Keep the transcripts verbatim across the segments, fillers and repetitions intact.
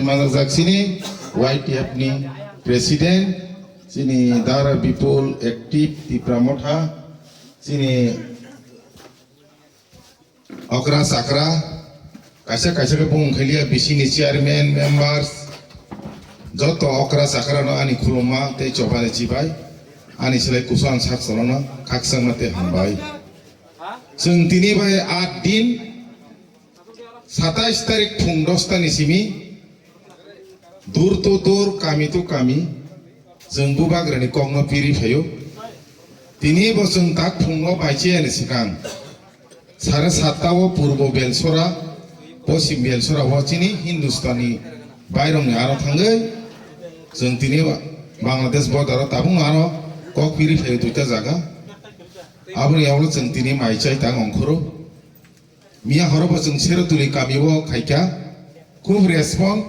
Manajak chini Y T F ni president, chini Dara Bipul, active Tipra Motha, chini okra chakra, kaisa kaisa khe bung khailiya, B C ni chairman, members, joto okra chakra no ani khulumma tei chobani chibai, ani silai kusu ang sak cholokno khakchangma tei hambai. Chwng tini bai aat din, satais tarik phung dos ta ni simi, door to door, kami to kami, chwng bubagrani kokno piri phaio. Tini bo chwng tak phungo bai chiyani swkang, sare satta o purbo Belsora, poschim Belsora o chini Hindustani bairokni aro thangwi chwng tini Bangladesh border o tabukno aro kok piri phaio duita jaga. Aboni yagulo chwng tini mai chai tang ongkhoro. Miya horo bo chwng Serotuli kami o khaikha. Khub respond.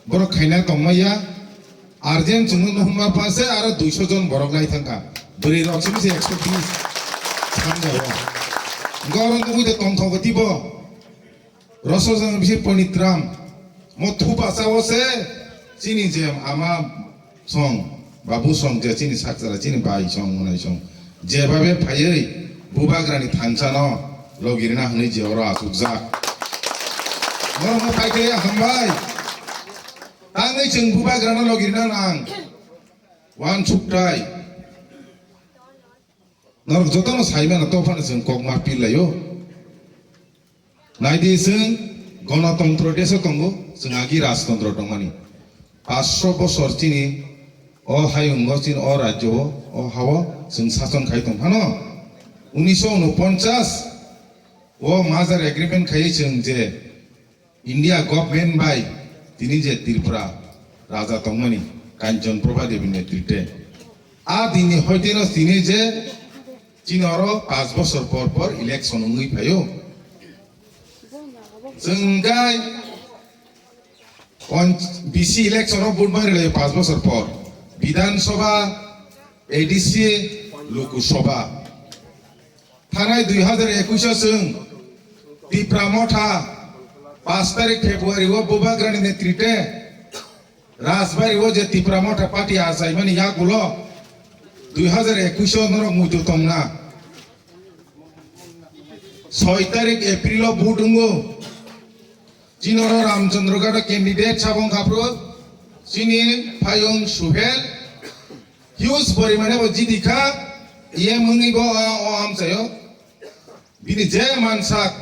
Borok khaina tongmaya. Urgent chwngno nuhumma pase aro duiso jon borok lai thangkha. Bwrwi rok simi se ekso bis. Samjao. Gorong nugui de tongthogo tibo. Roso jang bisi Ponit Ram. Mo thupa sao se. Chini je ama song, babu song je chini sakchara, chini bai song, mwnai song. Jebabe phaiwi bubagrani thansa no logirina hwnwi je oro achukjak. Norokno phaikhe hambai. Tangwi chwng bubagrano logirina nang. Wansuktai. Norok jotono saimano tophano chwng kokma pillaio. Naidi chwng gonotontro deso tongo, chwng agi rajtontro tongmani. Paanch sho bosor chini o hayungo, chini o rajyo o, o hao chwng sason khai tong phano. Unisho unoponchas o merger agreement khai chwng je India government bai tini je Tripura raja tongmani Kanchan Prabha Devi netrite. A dini hoiteno tini je chini oro paanch bosor por por election wngwi phaio. Chwng gai pon-, B C election o vote mangri laio paanch bosor por. Bidhan Sabha, A D C, Lok Sabha. Thanai dui hazar ekush o chwng Tipra Motha paanch tarik February o bubagrani netrite Rajbari o je Tipra Motha party achaimani yagulo dui hazar ekush o norok muitu tongna. Soi tarik April o vote wngo. Chini oro Ramchandra Gada candidate sabong khapro. Chini phayung Suhel. Huge porimane bo jidi kha. Iye mungni bo o, o amchayo. Bini je mansak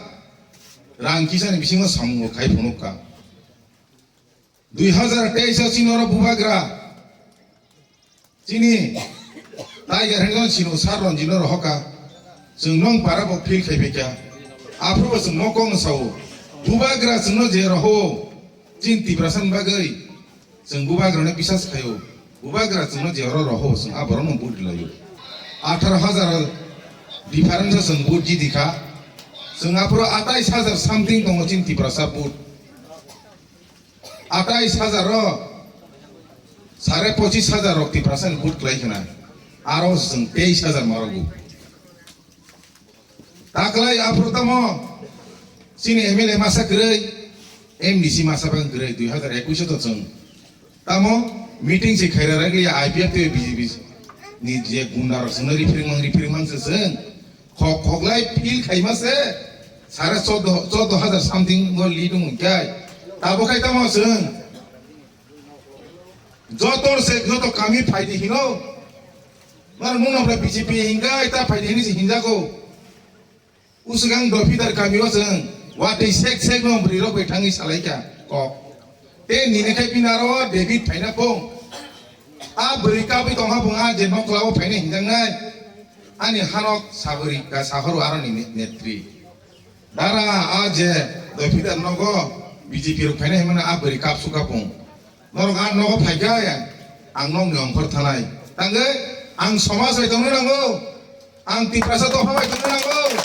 rang kisani bisingo samung khai phunuk kha. Dui hazar teis o chini oro bubagra. Chini Tiger Hill no sino sar Ranjit no rohoka. Chwng nong para bo feel khai phaikha. Aphuru bo chwng mokong no sao. Bubagra chwng no je roho. Chin Tiprasa ni bagwi. Chwng bubagra no bisas khaio. Bubagra chwng no je oro roho chwng aborok no vote laio. Atharo hazar difference o chwng vote jidi kha. Chwng aphuru atais hazar something tongo chin Tiprasa vote. Atais hazar o sare pochis hazar rok Tiprasa ni vote khlai khna. Aro chwng teis hazar marogo. Taklai aphuru tamo chini M L A masa kwrwi, M D C masa bang kwrwi dui hazar ekush o to chwng. Tamo meeting se khaira ragli I P F tei B J P ni je gunda rok chwngno referring mang referring mang se chwng. Khok khoklai feel khaima se sare chordo, chordo hazar something go lead wng kai. Tabo khai tamo chwng. Joto se joto kami phaidi hino. Mar mungno B J P hingai ta phaidi hini se hinjago. Uswkang Dopidar kami o chwng watwi sek sek no bwrwi rok bai thangwi salai kha kok. Tei nini khai bini aro David phaina phung. A bwrwi kabwi tongha phung a je nokla o phaina hinjaknai. Ani hanok sagori ka sahoro aro ni ne-, netri. Dara a je Dopidar nogo B J P rok phaina hinmano a bwrwi kap sukha phung. Norok ang nogo phaikha, ang nokni ongkhor thanai. Tangwi ang somaj bai tongna nango, ang Tiprasa dopha bai tongna nango,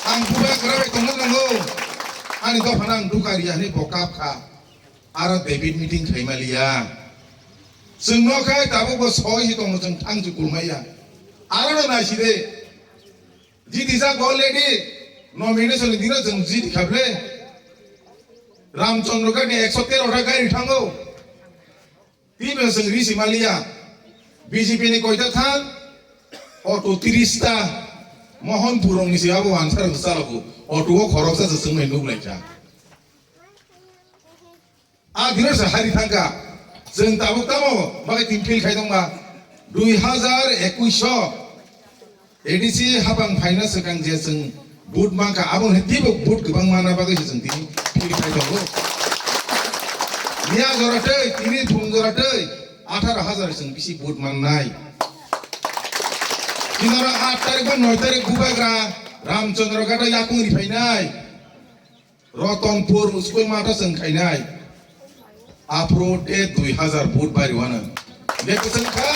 ang bubagra bai tongna nango. Ani dophano ang dukha riya hwnwi bo kap kha. Aro David meeting khaima liya. Chwng no khai tabuk bo soi si tongo chwng thang chu kulmaiya. Aro no naiside. Jiti jak bo already nomination ni dino chwng jiti kha ble. Ramchandra Ghat ni ekso tero ta gari thango. Tini chwng risi maliya. B J P ni koita thang, auto tiris ta, Mohanpur rok ni se abo answer rok chalago. Auto o khoroksa se chwng nai nuk lai kha. A dino se hari thangka. Chwng tabuk tamo bagai tin feel khai tongma. Dui hazar ekush o A D C hapang phaina swkang je chwng vote mankha, abo hwnwi teibo vote kwbang mana bagwi se chwng tini phil khai tongo. Miya jora tei tini phung jora tei atharo hazar chwng bisi vote mannai. Kinoro aat tarikh ba noi tarikh bubagra Ramchandra Ghat o yakung ri phainai. Rotonpur school mato chwng khainai. Aphuru de dui hazar vote bari wano. De kwchwng kha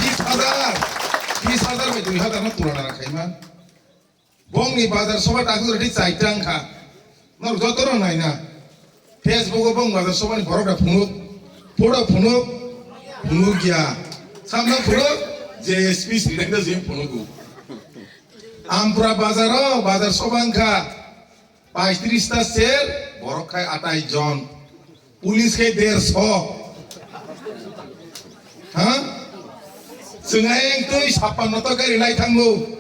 bis hazar. Bis hazar bai dui hazar no tulana khaima. Bongni bazar soba takhuk rati chaitang kha. Nor joto no naina. Facebook o bong bazar soba ni borok da phunuk. Photo phunuk. Phunuk ya. Samna phunuk. J S P sri dai da jim phunuk. Ampura bazar o bazar soba wngkha. Paitris ta ser, borok khai atai jon. Police khai derso. Ha? Chwng ayang twi sappan no to gari lai thango.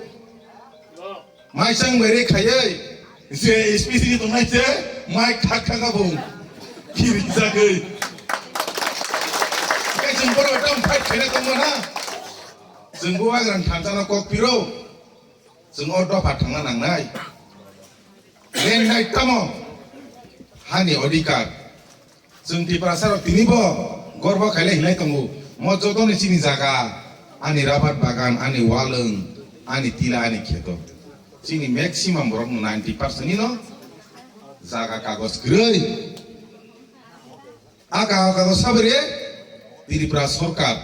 Mai chang bai re khayai. Je S P C tongnai se, mai khak khak abo. Kiri jagoi. Kai chwng boro tam fight khaina tongma na. Chwng bo agran thansa no kok piro. Chwng o dopha thangna nangnai. Lengnai tamo hani odhikar. Chwng Tiprasa rok tini bo gorbo khailai hinai tongo. Mo joto ni chini jaga, ani rabar bagan, ani walwng, ani tila, ani kheto. Chini maximum borok no ninety percent ni no jaga kagoj kwrwi. Aka aka ko sabri Tripura sorkar.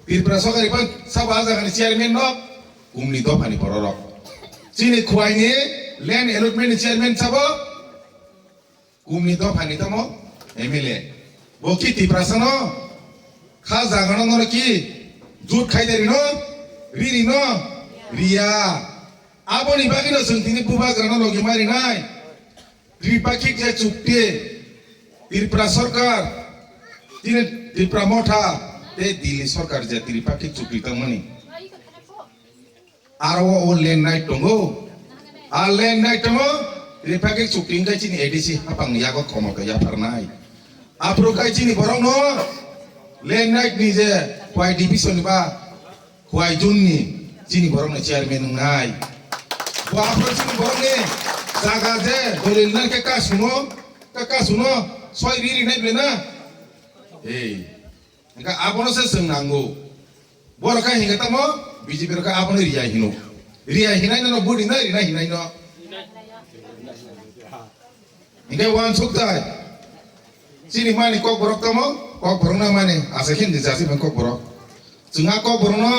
Tripura sorkar ipan sabo a jagani chairman no kumni dophani bororok. Chini khwai ni land allotment ni chairman sabo kumni dophani tamo M L A. Bo ki Tiprasa no kha jaga no no ki jut khaidari no riri no riya. Aboni bagwi no chwng tini bubagra no logi mari nai. Tripakhik je chukti, Tripura sorkar, tini Tripura motha, tei Delhi sorkar je tripakhik chukti tongmani. Aro o land night tongo. A land night tongo, tripakhik chukti wngkha chini A D C hapang ni yago khomota yapharnai. Aphuru khai chini borok no land night ni je Y division ni ba Khwai Jun ni chini borok ni chairman wngnai. Bo aphuru chini borok ni jaga je dolil nai khe ka suno, ka, ka suno soi ri ri nai ble na. Ei, engka abono se chwng nango. Borok kha hinga tamo B J P rok kha abono riya hino. Riya hinai no, no budi na rina hinai no. Hingke uansuk tai. Chini mani kokborok tamo, kokborok na mani, asa khe ni jasi man kokborok. Chwng a kokborok no,